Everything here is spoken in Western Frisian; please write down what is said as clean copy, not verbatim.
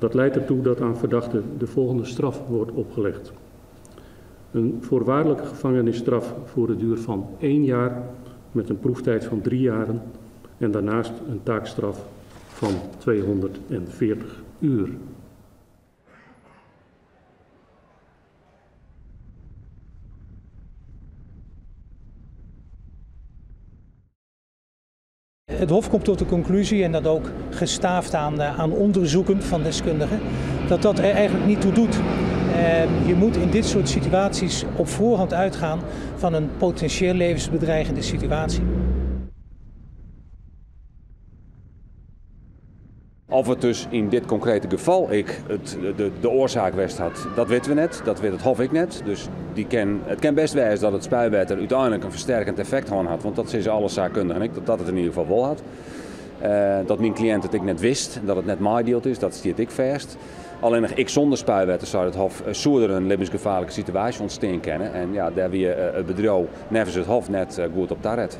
Dat leidt ertoe dat aan verdachte de volgende straf wordt opgelegd. Een voorwaardelijke gevangenisstraf voor de duur van 1 jaar met een proeftijd van 3 jaren en daarnaast een taakstraf van 240 uur. Het Hof komt tot de conclusie, en dat ook gestaafd aan onderzoeken van deskundigen, dat dat er eigenlijk niet toe doet. Je moet in dit soort situaties op voorhand uitgaan van een potentieel levensbedreigende situatie. Of it dus yn dit konkrete gefal ek de oarsaak west hat, dat witte we net. Dat wit it Hof ek net. Dus it kin best wêze dat it spuiwetter úteinlik in fersterkend effekt hân hat, want dat sizze alle saakkundigen ek, dat dat it yn ieder gefal wol hat. Dat myn kliïnt it ek net wist, dat it net meidield is, dat stiet ek fêst. Allinnich ek sûnder spuiwetter, seit it Hof, soe der in libbensgefaarlike situaasje ûntstean kinne. En dêr wie it bedriuw neffens it Hof net goed op taret.